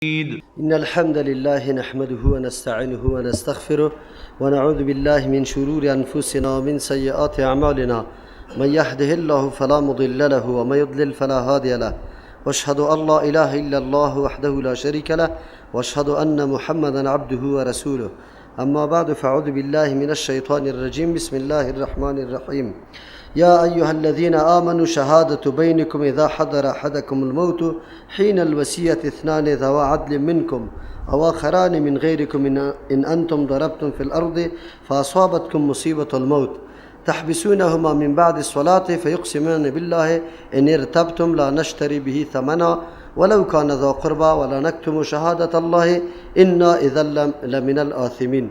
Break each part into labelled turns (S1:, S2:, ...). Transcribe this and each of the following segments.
S1: إن الحمد لله نحمده ونستعينه ونستغفره ونعوذ بالله من شرور أنفسنا ومن سيئات أعمالنا، من يهده الله فلا مضل له ومن يضلل فلا هادي له، واشهد أن لا إله إلا الله وحده لا شريك له، واشهد أن محمدا عبده ورسوله. أما بعد، فأعوذ بالله من الشيطان الرجيم. بسم الله الرحمن الرحيم. يا أيها الذين آمنوا شهادة بينكم إذا حضر أحدكم الموت حين الوصية اثنان ذوا عدل منكم أو آخران من غيركم إن أنتم ضربتم في الأرض فأصابتكم مصيبة الموت تحبسونهما من بعد الصلاة فيقسمان بالله إن ارتبتم لا نشتري به ثمنا ولو كان ذا قربى ولا نكتم شهادة الله إنا إذا لمن الآثمين.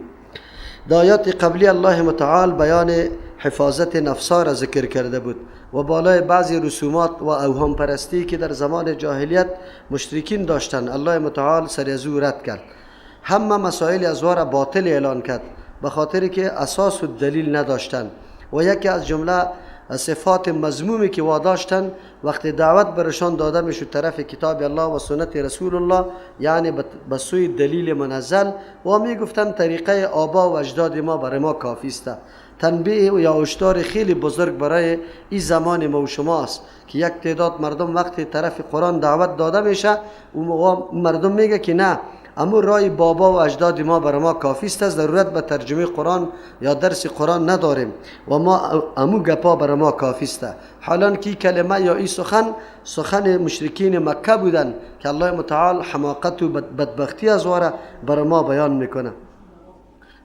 S1: در آیات قبلی الله متعال بیان حفاظت نفسا را ذکر کرده بود و بالای بعضی رسومات و اوهام پرستی که در زمان جاهلیت مشرکین داشتند الله متعال سر از او رد کرد. همه مسائل از را باطل اعلان کرد به خاطر که اساس و دلیل نداشتند و یکی از جمله صفات مذمومی که واداشتند وقتی دعوت برشان داده میشد طرف کتاب الله و سنت رسول الله، یعنی به سوی دلیل منزل، و میگفتند طریقه آبا و اجداد ما برای ما کافی است. تنبیه یا هشدار خیلی بزرگ برای این زمان ما و شما است که یک تعداد مردم وقتی طرف قرآن دعوت داده میشه و مردم میگه که نه، اما رای بابا و اجداد ما برای ما کافی است، ضرورت به ترجمه قرآن یا درس قرآن نداریم و ما امو گپا برای ما کافی است. حالان که کلمه یا این سخن مشرکین مکه بودن که الله متعال حماقت و بدبختی از واره برای ما بیان میکنه.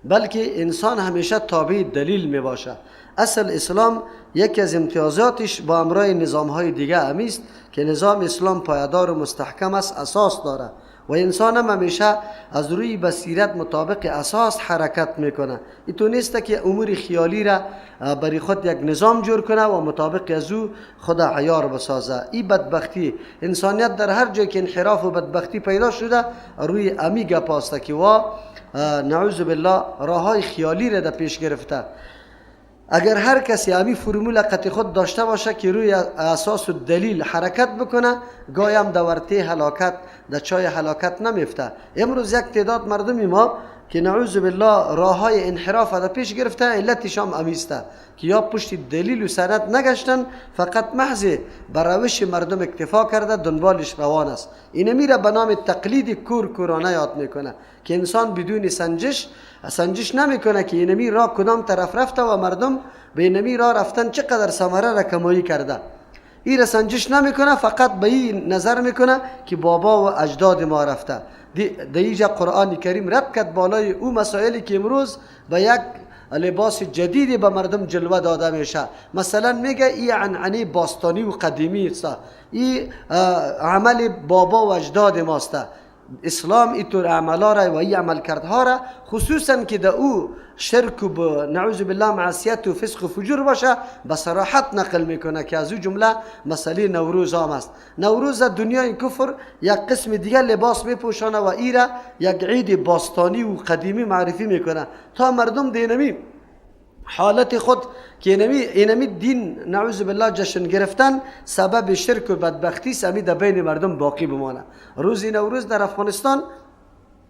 S1: بلکه انسان همیشه تابع دلیل می باشه. اصل اسلام یکی از امتیازاتش با امرای نظام های دیگه همیست که نظام اسلام پایدار و مستحکم است، اساس داره و انسان هم همیشه از روی بصیرت مطابق اساس حرکت میکنه. این تو نیست که امور خیالی را برای خود یک نظام جور کنه و مطابق از او خود عیار بسازه. این بدبختی انسانیت در هر جای که انحراف و بدبختی پیدا شده روی امی گپ است که وا نعوذ بالله راههای خیالی را در پیش گرفته. اگر هر کسی امی فرمول قطع خود داشته باشه که روی اساس و دلیل حرکت بکنه، گایم در ورطه هلاکت، در چای هلاکت نمیفته. امروز یک تعداد مردمی ما که نعوذ بالله راههای انحراف در پیش گرفته، علتش هم امیسته که یا پشت دلیل و سند نگشتن، فقط محض بر روش مردم اکتفا کرده دنبالش روان است. این میره به نام تقلید کور کورانه یاد میکنه که انسان بدون سنجش نمیکنه که اینمی راه کدام طرف رفته و مردم به اینمی راه رفتن چقدر ثمره را کمایی کرده. این را سنجش نمیکنه، فقط به این نظر میکنه که بابا و اجداد ما رفته. دیجا قرآن کریم رد کرد بالای او مسائلی که امروز به یک لباس جدیدی به مردم جلوه داده میشه. مثلا میگه این عنعنه باستانی و قدیمی است، این عمل بابا و اجداد ماست. اسلام اینطور عملا را و این عملکردها را خصوصا که در او شرک و نعوذ بالله معصیت و فسق و فجور باشه به صراحت نقل میکنه که از او جمله مسئله نوروز هم است. نوروز دنیای کفر یک قسم دیگه لباس میپوشانه و ایره یک عید باستانی و قدیمی معرفی میکنه تا مردم دینمی حالت خود که اینمی دین نعوذ بالله جشن گرفتن سبب شرک و بدبختی سمی در بین مردم باقی بمانه. روز نوروز در افغانستان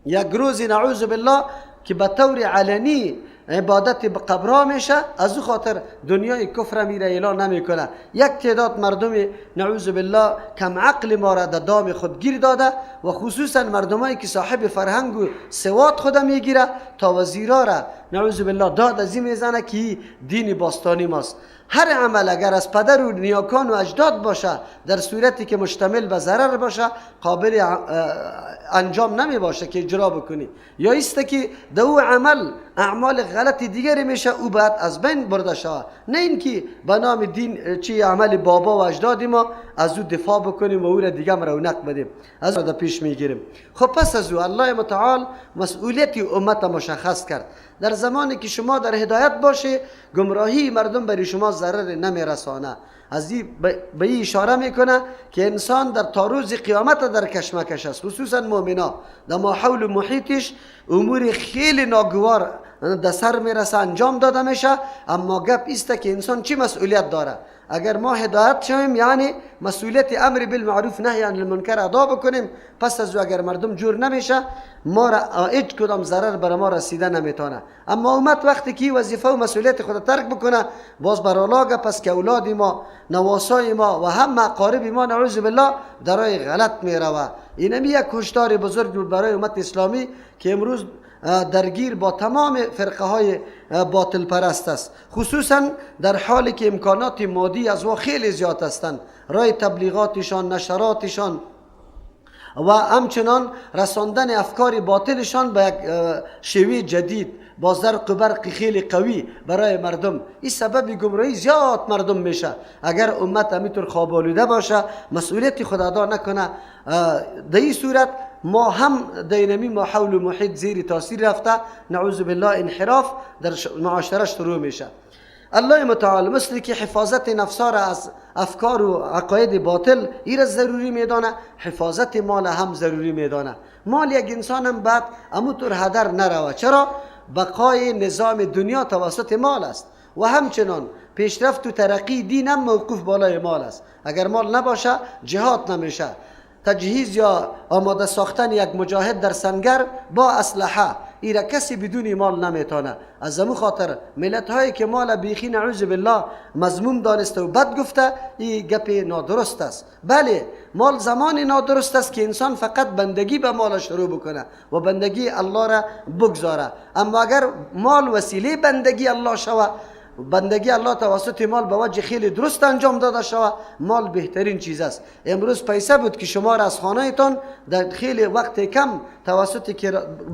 S1: یک روز نعوذ بالله که به طور علنی عبادت به قبرها میشه، از او خاطر دنیای کفر میره اعلان نمیکنه. یک تعداد مردم نعوذ بالله کم عقل ما را در دام خود گیر داده و خصوصا مردمایی که صاحب فرهنگ و سواد خود میگیره تا وزیرا را نعوذ بالله داد از این میزنه که دین باستانی ماست. هر عمل اگر از پدر و نیاکان و اجداد باشه در صورتی که مشتمل به ضرر باشه قابل انجام نمی باشه که اجرا بکنی، یا ایست که در او عمل اعمال غلط دیگری میشه او باید از بین برده شود، نه اینکه به نام دین چی عمل بابا و اجداد ما از او دفاع بکنیم و او را دیگه رونق بدیم، از او پیش میگیریم. خب پس از او الله متعال مسئولیت امت مشخص کرد. در زمانی که شما در هدایت باشه گمراهی مردم برای شما ضرر نمیرسانه. از این به این اشاره میکنه که انسان در تا روز قیامت در کشمکش است، خصوصا مؤمنا در ماحول محیطش امور خیلی ناگوار در سر میرسه انجام داده میشه، اما گپ ایست که انسان چی مسئولیت داره. اگر ما هدایت شویم یعنی مسئولیت امر بالمعروف نهی عن المنکر ادا بکنیم، پس از او اگر مردم جور نمیشه ما را هیچ کدام ضرر بر ما رسیده نمیتونه. اما امت وقتی که وظیفه و مسئولیت خود ترک بکنه باز بر پس که اولاد ما، نواسای ما و هم اقارب ما نعوذ بالله در راه غلط میروه. اینمی یک هشدار بزرگ بود برای امت اسلامی که امروز درگیر با تمام فرقه های باطل پرست است، خصوصا در حالی که امکانات مادی از ما خیلی زیاد هستند. رای تبلیغاتشان، نشراتشان و همچنان رساندن افکار باطلشان به یک شیوه جدید با زرق و برق خیلی قوی برای مردم، این سبب گمراهی زیاد مردم میشه. اگر امت همینطور خواب آلوده باشه، مسئولیت خود ادا نکنه، در این صورت ما هم دینمی ما حول و محیط زیر تاثیر رفته، نعوذ بالله انحراف در معاشره شروع میشه. الله متعال مثل که حفاظت نفسا را از افکار و عقاید باطل ایره ضروری میدانه، حفاظت مال هم ضروری میدانه. مال یک انسان هم بعد اموطور هدر نروه. چرا؟ بقای نظام دنیا توسط مال است و همچنان پیشرفت و ترقی دین هم موقوف بالای مال است. اگر مال نباشه جهاد نمیشه. تجهیز یا آماده ساختن یک مجاهد در سنگر با اسلحه ایره کسی بدون مال نمیتونه. از امو خاطر ملت هایی که مال بیخی نعوذ بالله مذموم دانسته و بد گفته، این گپ نادرست است. بله، مال زمان نادرست است که انسان فقط بندگی به مال شروع بکنه و بندگی الله را بگذاره. اما اگر مال وسیله بندگی الله شوه، بندگی الله توسط مال به وجه خیلی درست انجام داده شود، مال بهترین چیز است. امروز پیسه بود که شما را از خانهتان در خیلی وقت کم توسط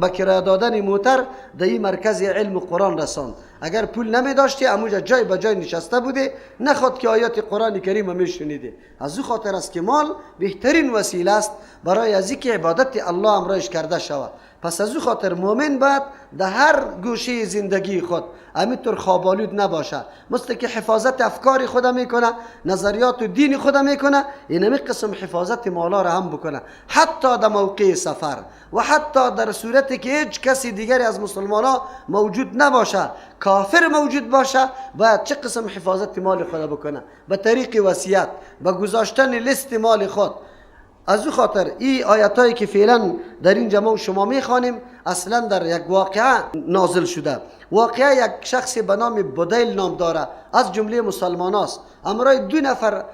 S1: به کرایه دادن موتر در این مرکز علم قرآن رساند. اگر پول نمی داشتی اموجا جای به جای نشسته بوده، نخواد که آیات قرآن کریم می شنیدی. از او خاطر است که مال بهترین وسیله است برای از اینکه عبادت الله امرایش کرده شود. پس از او خاطر مؤمن باید در هر گوشه زندگی خود همینطور خواب‌آلود نباشه. مثل که حفاظت افکار خود میکنه، نظریات و دین خود میکنه، اینمی قسم حفاظت مالا را هم بکنه، حتی در موقع سفر و حتی در صورتی که هیچ کسی دیگری از مسلمان ها موجود نباشه، کافر موجود باشه، باید چه قسم حفاظت مال خود بکنه؟ به طریق وصیت، به گذاشتن لیست مال خود. از او خاطر این آیت هایی که فعلا در این جمع شما میخوانیم اصلا در یک واقعه نازل شده. واقعه یک شخص به نام بدیل نام داره، از جمله مسلمان است. همراه دو نفر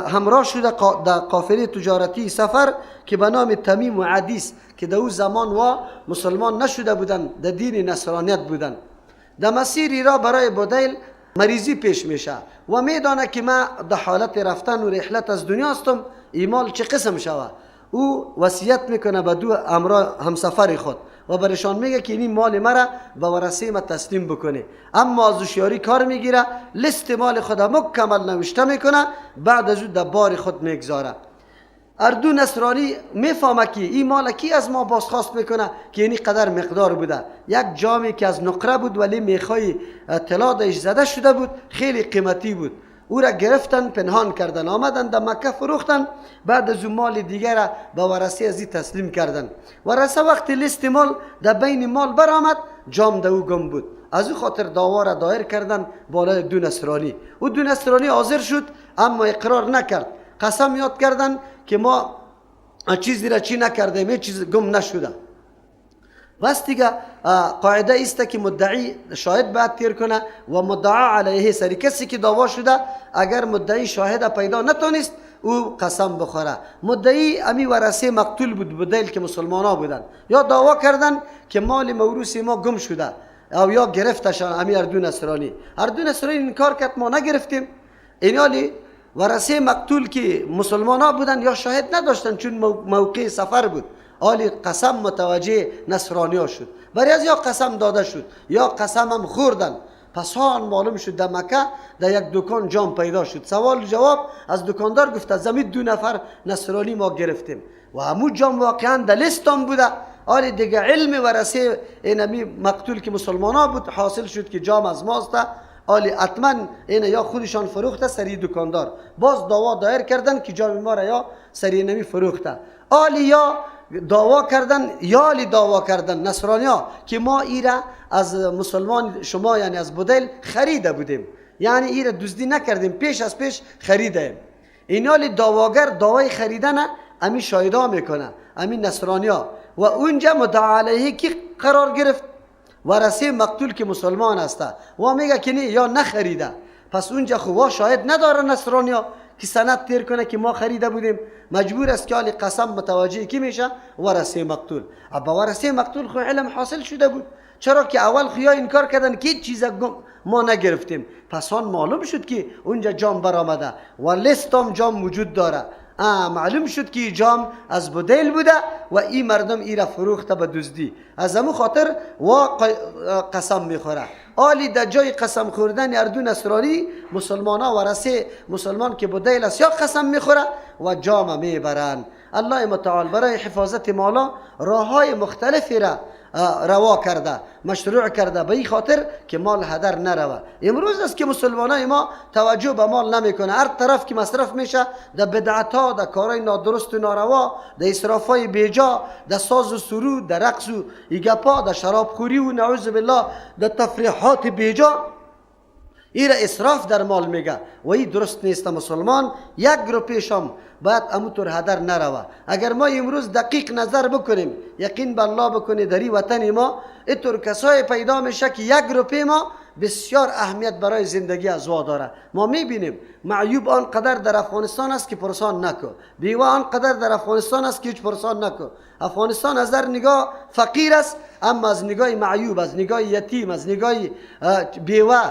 S1: همراه شده در قافله تجارتی سفر که به نام تمیم و عدیس که در او زمان و مسلمان نشده بودن، در دین نصرانیت بودن. در مسیری را برای بدیل مریضی پیش میشه و میدانه که ما در حالت رفتن و رحلت از دنیا هستم، ایمال چه قسم شوه. او وصیت میکنه به دو همسفر خود و برشان میگه که این مال مرا به ورثه ما تسلیم بکنه. اما از هوشیاری کار میگیره، لیست مال خود مکمل نوشته میکنه، بعد از او در بار خود میگذاره. اردو نصرانی میفهمه که این مال کی از ما بازخواست میکنه که اینی قدر مقدار بوده. یک جامی که از نقره بود ولی میخای طلا دش زده شده بود، خیلی قیمتی بود. او را گرفتن، پنهان کردن، آمدن در مکه فروختن. بعد از اون مال دیگر را به ورثه ازی تسلیم کردن. ورثه وقتی لیست مال در بین مال برآمد، جام در او گم بود. از او خاطر دعوا را دایر کردن بالای دو نصرانی. او دو نصرانی حاضر شد اما اقرار نکرد. قسم یاد کردن که ما چیزی را چی نکردیم، هیچ چیز گم نشده. بس دیگه قاعده است که مدعی شاهد باید تیر کنه و مدعا علیه سری کسی که دعوا شده اگر مدعی شاهد پیدا نتونست او قسم بخوره. مدعی امی ورثه مقتول بود، بدیل که مسلمان ها بودن، یا دعوا کردن که مال موروث ما گم شده او یا گرفتشان امی اردو نصرانی. اردو نصرانی انکار کرد ما نگرفتیم. اینالی ورثه مقتول که مسلمان ها بودن یا شاهد نداشتن چون موقع سفر بود، آلی قسم متوجه نصرانی ها شد. برای از یا قسم داده شد یا قسم هم خوردن. پس آن معلوم شد در مکه در یک دکان جام پیدا شد. سوال جواب از دکاندار گفت از زمین دو نفر نصرانی ما گرفتیم و همو جام واقعا در لیستان بوده. آلی دیگه علم ورثه اینمی مقتول که مسلمان ها بود حاصل شد که جام از ماست. آلی حتما اینه یا خودشان فروخته سری دکاندار. باز دعوا دایر کردن که جام ما را یا سری نمی فروخته. آلی یا دعوا کردن یا لی دعوا کردن نصرانی ها که ما ایره از مسلمان شما یعنی از بدیل خریده بودیم. یعنی ای را دزدی نکردیم، پیش از پیش خریدیم. اینالی داواگر داوای خریدن امی شاهدا میکنه، امی نصرانیا، و اونجا مدعا علیه کی قرار گرفت؟ ورثه مقتول که مسلمان است و میگه که نه یا نخریده. پس اونجا خو شاهد نداره نصرانیا که سند تیر کنه که ما خریده بودیم، مجبور است که قسم متوجه کی میشه؟ ورثه مقتول. ابا ورثه مقتول خو علم حاصل شده بود، چرا که اول خو یا انکار کردن که چیز ما نگرفتیم. پس آن معلوم شد که اونجا جام برآمده و لستم جام وجود داره. معلوم شد که جام از بدیل بوده و این مردم ای را فروخته به دزدی. از همون خاطر و قسم میخوره. آلی در جای قسم خوردن اردو نصرانی مسلمان ها ورثه مسلمان که بدیل است یا قسم میخوره و جام میبرن. الله متعال برای حفاظت مالا راه های مختلفی را روا کرده، مشروع کرده، به این خاطر که مال هدر نروه. امروز است که مسلمانای ما توجه به مال نمیکنه، هر طرف که مصرف میشه در بدعت ها، در کارهای نادرست و ناروا، در اسراف های بیجا، در ساز و سرود، در رقص و ایگپا، در شرابخوری و نعوذ بالله در تفریحات بیجا، ایره اسراف در مال میگه و این درست نیست. مسلمان یک روپیشم باید اموتور هدر نروه. اگر ما امروز دقیق نظر بکنیم، یقین به الله بکنیم، در این وطن ما اینطور کسای پیدا میشه که یک روپی ما بسیار اهمیت برای زندگی از وا داره. ما میبینیم معیوب آنقدر در افغانستان است که پرسان نکو، بیوه آنقدر در افغانستان است که هیچ پرسان نکو. افغانستان از در نگاه فقیر است، اما از نگاه معیوب، از نگاه یتیم، از نگاه بیوه،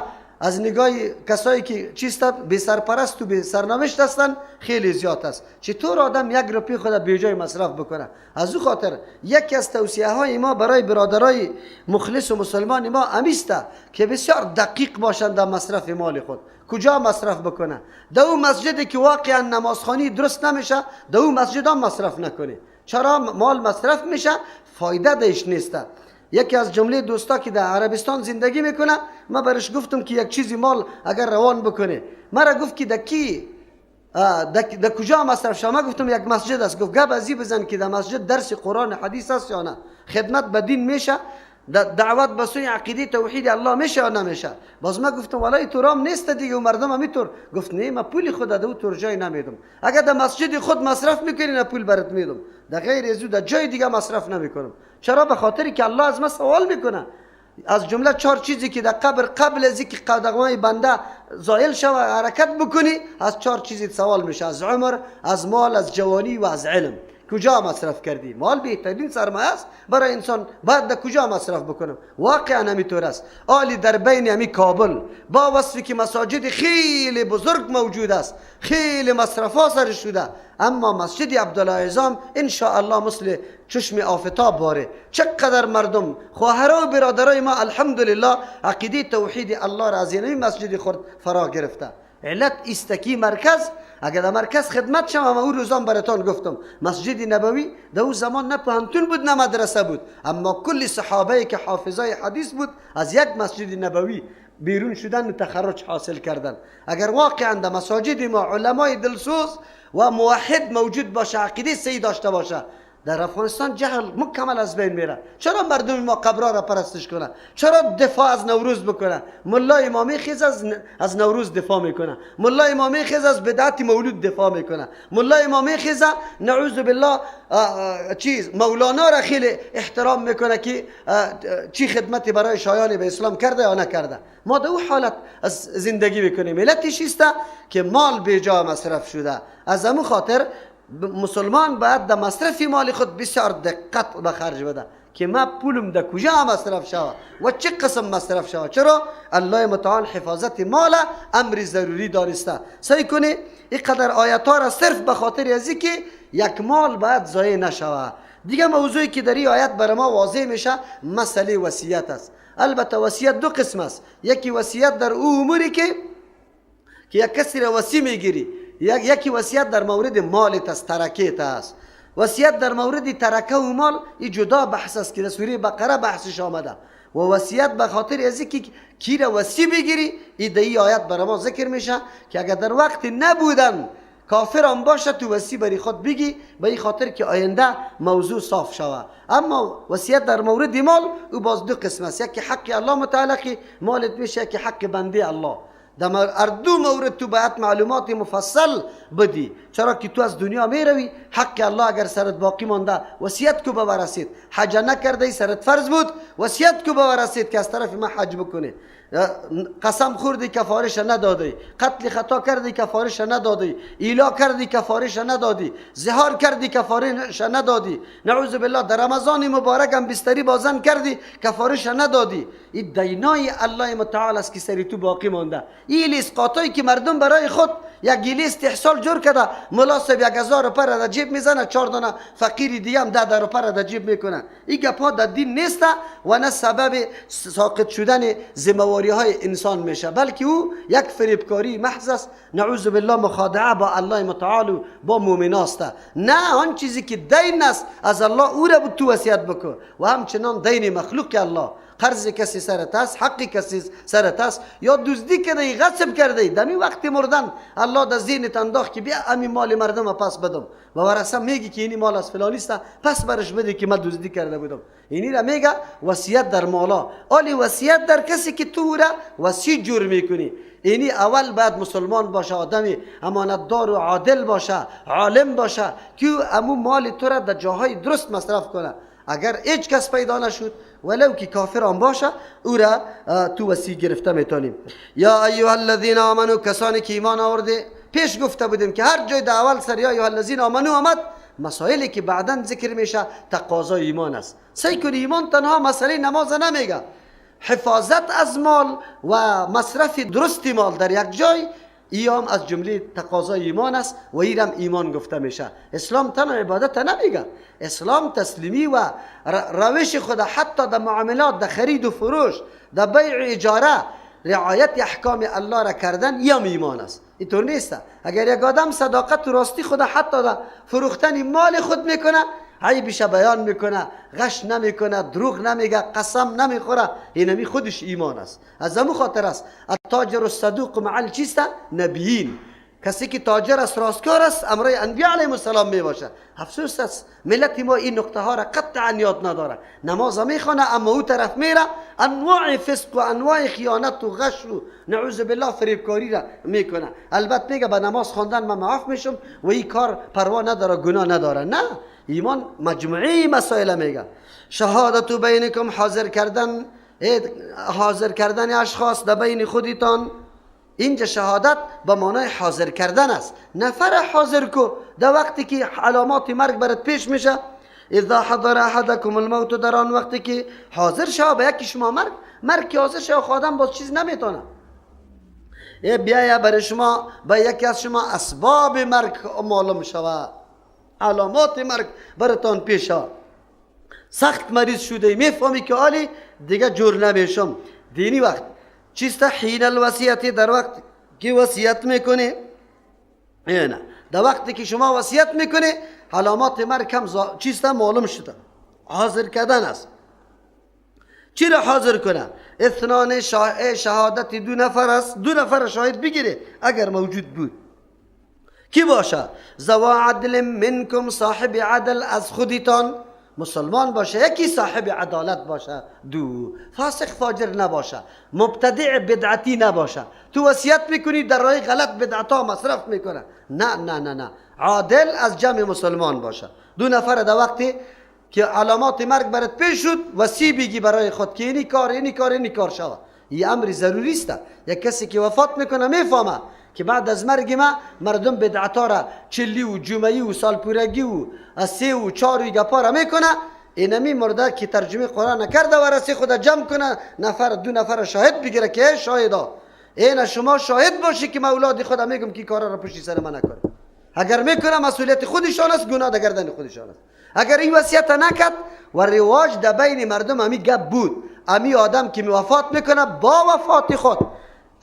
S1: از نگاه کسایی که چیست بی سرپرست و بی سرنوشت هستند خیلی زیاد است. چطور آدم یک روپی خود به جای مصرف بکنه؟ از او خاطر یکی از توصیه های ما برای برادرای مخلص و مسلمان ما امیسته که بسیار دقیق باشند در مصرف مال خود. کجا مصرف بکنه؟ در اون مسجدی که واقعا نمازخوانی درست نمیشه، در اون مسجد هم مصرف نکنه. چرا مال مصرف میشه فایده دهش نیست. یکی از جمله دوستا که در عربستان زندگی میکنه، ما برش گفتم که یک چیزی مال اگر روان بکنه، مرا گفت که در کجا مصرف شما؟ ما گفتم یک مسجد است. گفت گپ ازی بزن که در مسجد درس قرآن حدیث است یا نه، خدمت به دین میشه، دعوت به سوی عقیده توحید الله میشه یا نمیشه؟ باز ما گفتم والله تو رام نیست دیگه و مردم هم. گفت نه، ما پول خود در تو جای نمیدم، اگر در مسجد خود مصرف میکنی نه پول برات میدم، در غیر از او در جای دیگه مصرف نمیکنم. چرا؟ به خاطر که الله از ما سوال میکنه. از جمله چهار چیزی که در قبر قبل از اینکه قدمای بنده زایل شوه حرکت بکنی، از چهار چیزی سوال میشه: از عمر، از مال، از جوانی و از علم. کجا مصرف کردی؟ مال بهترین سرمایه است برای انسان، باید در کجا مصرف بکنم؟ واقعا همینطور است. آلی در بین همی کابل با وصفی که مساجد خیلی بزرگ موجود است، خیلی مصرفا سر شده، اما مسجد عبدالله عظام ان شاء الله مثل چشم آفتاب باره. چقدر مردم، خواهرها و برادرای ما الحمدلله عقیده توحید الله را از این مسجد خود فرا گرفته. علت استکی مرکز، اگر در مرکز خدمت شم، اما او روزان براتان گفتم مسجد نبوی در او زمان نه پوهنتون بود نه مدرسه بود، اما کل صحابه که حافظای حدیث بود از یک مسجد نبوی بیرون شدن و تخرج حاصل کردن. اگر واقعا در مساجد ما علمای دلسوز و موحد موجود باشه، عقیده صحیح داشته باشه، در افغانستان جهل مکمل از بین میره. چرا مردم ما قبرها را پرستش کنه؟ چرا دفاع از نوروز بکنه؟ ملا امامی خیز از نوروز دفاع میکنه، ملا امامی خیز از بدعت مولود دفاع میکنه، ملا امامی خیز نعوذ بالله چیز مولانا را خیلی احترام میکنه که چی خدمتی برای شایان به اسلام کرده یا نکرده. ما در او حالت از زندگی میکنیم. علتش است که مال بیجا مصرف شده. از همون خاطر مسلمان باید در مصرف مال خود بسیار دقت به خرج بده که ما پولم در کجا مصرف شوه و چه قسم مصرف شوه. چرا؟ الله متعال حفاظت مال امر ضروری دانسته. سعی کنی اینقدر آیت ها را صرف به خاطر از که یک مال باید ضایع نشوه. دیگه موضوعی که در این آیت بر ما واضح میشه مسئله وصیت است. البته وصیت دو قسم است. یکی وصیت در او اموری که یک کسی را وصی میگیری، یکی وصیت در مورد مالت است، ترکیت است. وصیت در مورد ترکه و مال این جدا بحث است که در سوره بقره بحثش آمده. و وصیت به خاطر از اینکه کی را وصی بگیری، این در این آیت برای ما ذکر میشه که اگر در وقت نبودن کافر هم باشه تو وصی بری خود بگی، به این خاطر که آینده موضوع صاف شوه. اما وصیت در مورد مال او باز دو قسم است. یکی حق الله متعلق مالت میشه، یکی حق بنده الله. در هر دو مورد تو باید معلومات مفصل بدی، چرا که تو از دنیا میروی، حق الله اگر سرت باقی مانده وصیت کو به ورثت، حج نکرده سرت فرض بود وصیت کو به ورثت که از طرف ما حج بکنه، قسم خوردی کفارش ندادی، قتل خطا کردی کفارش ندادی، ایلا کردی کفارش ندادی، زهار کردی کفارش ندادی، نعوذ بالله در رمضان مبارک هم بستری بازن کردی کفارش ندادی. این دینای الله متعال است که سری تو باقی مانده. این اسقاطایی که مردم برای خود یک گیلی استحصال جور کرده، ملا صاحب 1000 پر در جیب میزنه، 4 دانه فقیر دیگه هم 10 پر در جیب میکنه. این گپا در دین نیست و نه سبب ساقط شدن ذمه‌واری های انسان میشه، بلکه او یک فریبکاری محض است، نعوذ بالله مخادعه با الله متعال و با مؤمناست. نه آن چیزی که دین است از الله او را تو وصیت بکن، و همچنان دین مخلوق الله، قرض کسی سرت است، حق کسی سرت است، یا دزدی کرده، غصب کرده، دمی وقت مردن الله در ذهنت انداخت که بیا امی مال مردم پس بدم، و ورثه میگی که اینی مال از فلانی است پس برش بده که من دزدی کرده بودم. اینی را میگه وصیت در مالا. آلی وصیت در کسی که تو را وصی جور میکنی، اینی اول باید مسلمان باشه، آدمی امانتدار و عادل باشه، عالم باشه که امو مال تو را در جاهای درست مصرف کنه. اگر هیچ کس پیدا نشد ولو که کافر هم باشه، او را تو وصی گرفته میتونیم. یا ایها الذین آمنو، کسانی که ایمان آورده، پیش گفته بودیم که هر جای در اول سر یا ایها الذین آمنو آمد، مسائلی که بعدا ذکر میشه تقاضای ایمان است. سعی کن ایمان تنها مسئله نماز نمیگه، حفاظت از مال و مصرف درست مال در یک جای، ایام از جمله تقاضای ایمان است و ایرم ایمان گفته میشه. اسلام تنها عبادت نمیگه، اسلام تسلیمی و روش خود حتی در معاملات، در خرید و فروش، در بیع و اجاره، رعایت احکام الله را کردن ایام ایمان است. اینطور نیست اگر یک آدم صداقت و راستی خود حتی در فروختن مال خود میکنه، عیبش بیان میکنه، غش نمیکنه، دروغ نمیگه، قسم نمیخوره، اینمی خودش ایمان است. از همون خاطر است التاجر الصدوق مع چیست؟ نبیین. کسی که تاجر است، راستکار است، امرای انبیا علیهم السلام میباشه. افسوس است ملت ما این نقطه ها را قطعا یاد نداره. نماز میخوانه اما او طرف میره انواع فسق و انواع خیانت و غش و نعوذ بالله فریبکاری را میکنه. البته میگه به نماز خواندن من معاف میشم و این کار پروا نداره، گناه نداره. نه، ایمان مجموعه مسائل میگه. شهادت بینکم، حاضر کردن اشخاص در بین خودتان. اینجا شهادت به معنای حاضر کردن است. نفر حاضر کو در وقتی که علامات مرگ برات پیش میشه. اذا حضر احدکم الموت، در آن وقتی که حاضر شوه به یکی شما مرگ که حاضر شوه، آدم باز چیز نمیتونه. بیایا برای شما، به یکی از شما اسباب مرگ معلوم شوه، علامات مرگ براتان پیش ها. سخت مریض شده میفهمی که آلی دیگه جور نمیشم. دینی وقت چیست؟ حین الوصیت، در وقت که وصیت میکنه، نه در وقتی که شما وصیت میکنه علامات مرگ هم چیست معلوم شده، حاضر کردن است. چی را حاضر کنه؟ اثنان شهادت دو نفر است، دو نفر شاهد بگیره اگر موجود بود. کی باشه؟ ذوا عدل منکم، صاحب عدل از خودتان، مسلمان باشه، یکی صاحب عدالت باشه، دو فاسق فاجر نباشه، مبتدع بدعتی نباشه. تو وصیت میکنی در راه غلط بدعتا مصرف میکنه، نه نه نه نه، عادل از جمع مسلمان باشه. دو نفر در وقتی که علامات مرگ برات پیش شد وصی بگی برای خود که اینی کار اینی کار اینی کار شوه. این امر ضروری است. یک کسی که وفات میکنه میفهمه که بعد از مرگ ما مردم بدعتا را چلی و جمعی و سالپورگی و 3 و 4 و گپا را میکنه. اینمی مرده که ترجمه قرآن نکرده ورثه خود جمع کنه، نفر دو نفر شاهد بگیره که شاهدا اینا شما شاهد باشی که اولاد خود میگم که کارا را پشت سر من نکنه. اگر میکنه مسئولیت خودشان است، گناه در گردن خودشان است. اگر این وصیت نکرد و رواج در بین مردم همی گپ بود، امی آدم که وفات میکنه با وفات خود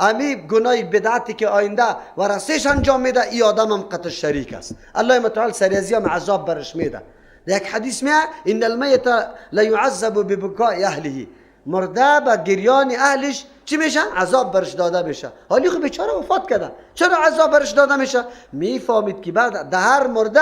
S1: امی گناه بدعتی که آینده ورثه‌اش انجام میده، ای آدم هم قطع شریک است. الله متعال سریزی هم عذاب برش میده. یک حدیث میه ان المیت لا یعذب ببکاء اهله، مرده با گریان اهلش چی میشه؟ عذاب برش داده میشه. حالی خب بیچاره وفات کرده، چرا عذاب برش داده میشه؟ میفهمید که بعد ده هر مرده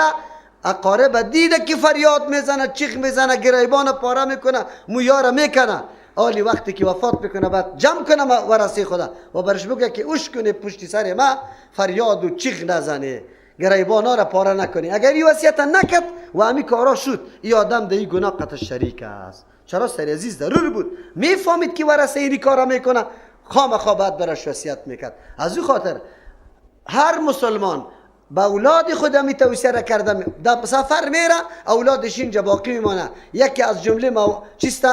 S1: اقارب دیده که فریاد میزنه، چیخ میزنه، گریبان پاره میکنه، مویا را میکنه. آلی وقتی که وفات میکنه بعد جمع کنه ورثه خدا و برش بگه که اوش کنه پشت سر ما فریاد و چیغ نزنه، گریبانا را پاره نکنی. اگر این وصیت نکرد و همی کارا شد، این آدم در این گناه قطع شریک است. چرا سر عزیز ضرور بود میفهمید که ورثه این کارا میکنه، خامخا بعد برش وصیت میکرد. از او خاطر هر مسلمان با اولاد خود می توصیه را کرده، در سفر میره اولادش اینجا باقی میمانه. یکی از جمله ما چیسته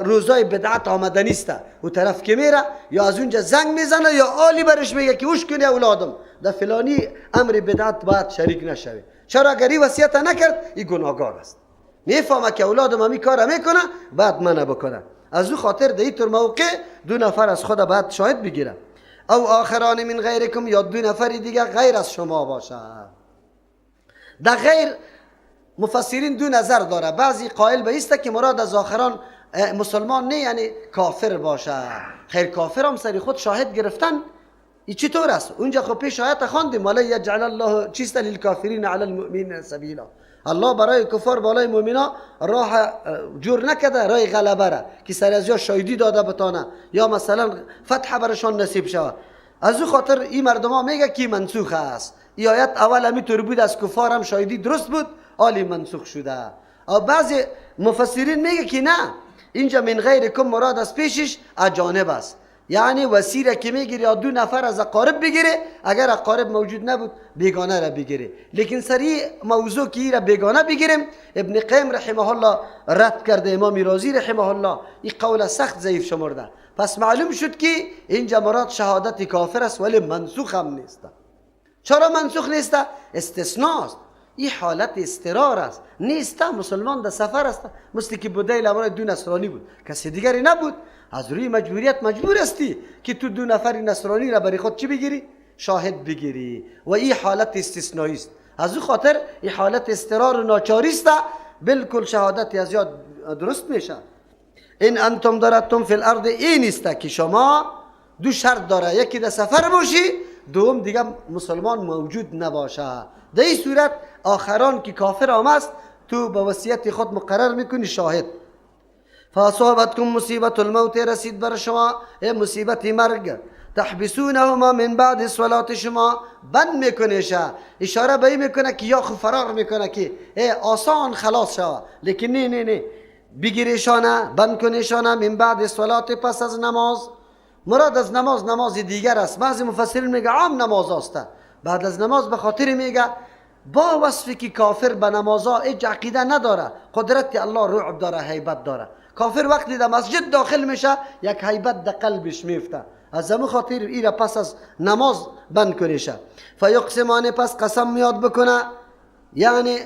S1: روزای بدعت آمده نیسته، او طرف که میره یا از اونجا زنگ میزنه یا آلی برش میگه که اوش کنی اولادم در فلانی امر بدعت باید شریک نشوی. چرا اگر این وصیت نکرد این گناهگار است. میفهمه که اولادم همی کار میکنه بعد منع بکنه. از او خاطر در این موقع دو نفر از خود باید شاهد بگیره، او آخران من غیرکم، یا دو نفر دیگه غیر از شما باشه. در غیر مفسرین دو نظر داره. بعضی قائل به ایسته که مراد از آخران مسلمان نه، یعنی کافر باشه. خیر کافر هم سری خود شاهد گرفتن ای چطور است؟ اونجا خب پیش آیت خواندیم ولی یجعل الله چیست للکافرین علی المؤمنین سبیلا، الله برای کفار بالای مؤمنا راه جور نکرده، راه غلبه را که سر از یا شاهدی داده بتانه یا مثلا فتح برشان نصیب شود. از او خاطر این مردم ها میگه که منسوخ است. این آیت اول همی طور بود، از کفار هم شاهدی درست بود، آلی منسوخ شده. او بعضی مفسرین میگه که نه، اینجا من غیرکم مراد از پیشش اجانب است، یعنی وسیله که میگیری یا دو نفر از اقارب بگیره، اگر اقارب موجود نبود بیگانه را بگیره. لیکن سری موضوع که را بیگانه بگیریم ابن قیم رحمه الله رد کرده، امام رازی رحمه الله این قول سخت ضعیف شمرده. پس معلوم شد که اینجا مراد شهادت کافر است ولی منسوخ هم نیست. چرا منسوخ نیست؟ استثناء است، این حالت اضطرار است، نیست. مسلمان در سفر است، مثل که بدیل امرای دو نصرانی بود، کسی دیگری نبود. از روی مجبوریت مجبور هستی که تو دو نفر نصرانی را برای خود چی بگیری؟ شاهد بگیری. و این حالت استثنایی است. از او خاطر این حالت اضطرار و ناچاری است، بالکل شهادت از یاد درست میشه. این انتم ضربتم فی الارض، این است که شما دو شرط داره، یکی در سفر باشی، دوم دیگه مسلمان موجود نباشه. در این صورت آخران که کافر آمد است تو به وصیت خود مقرر میکنی شاهد. فاصابتکم مصیبت الموت، رسید بر شما مصیبت مرگ. تحبسونهما من بعد صلات، شما بند میکنه شه. اشاره به این میکنه که یا خو فرار میکنه که آسان خلاص شوه، لیکن نه نه نه، بگیریشانه بند کنیشانه من بعد صلات، پس از نماز. مراد از نماز نماز دیگر است. بعضی مفسرین میگه عام نماز است، بعد از نماز به خاطر میگه با وصفی که کافر به نمازها هیچ عقیده نداره، قدرت الله رعب داره، هیبت داره. کافر وقتی در مسجد داخل میشه یک هیبت در قلبش میفته، از همون خاطر ای را پس از نماز بند کنیشه. فیقسمان، پس قسم میاد بکنه، یعنی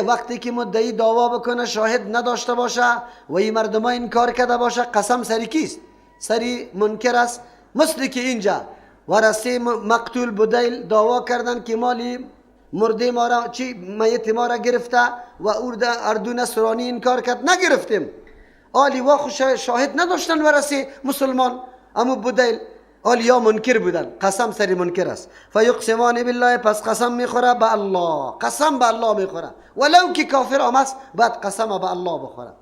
S1: وقتی که مدعی دعوا بکنه شاهد نداشته باشه و این مردم ها این کار کرده باشه، قسم سری کیست؟ سری منکر است. مثل که اینجا ورثه مقتول بدیل دعوا کردن که مالی مرده ما را چی میت ما را گرفته و اردو نصرانی این کار کرد، نگرفتیم. آلی واخو شاهد نداشتن ورثه مسلمان، اما بدیل آلی یا منکر بودن، قسم سری منکر است. فیقسمان بالله، پس قسم میخوره به الله، قسم به الله میخوره ولو که کافر آمد بعد قسم به الله بخوره.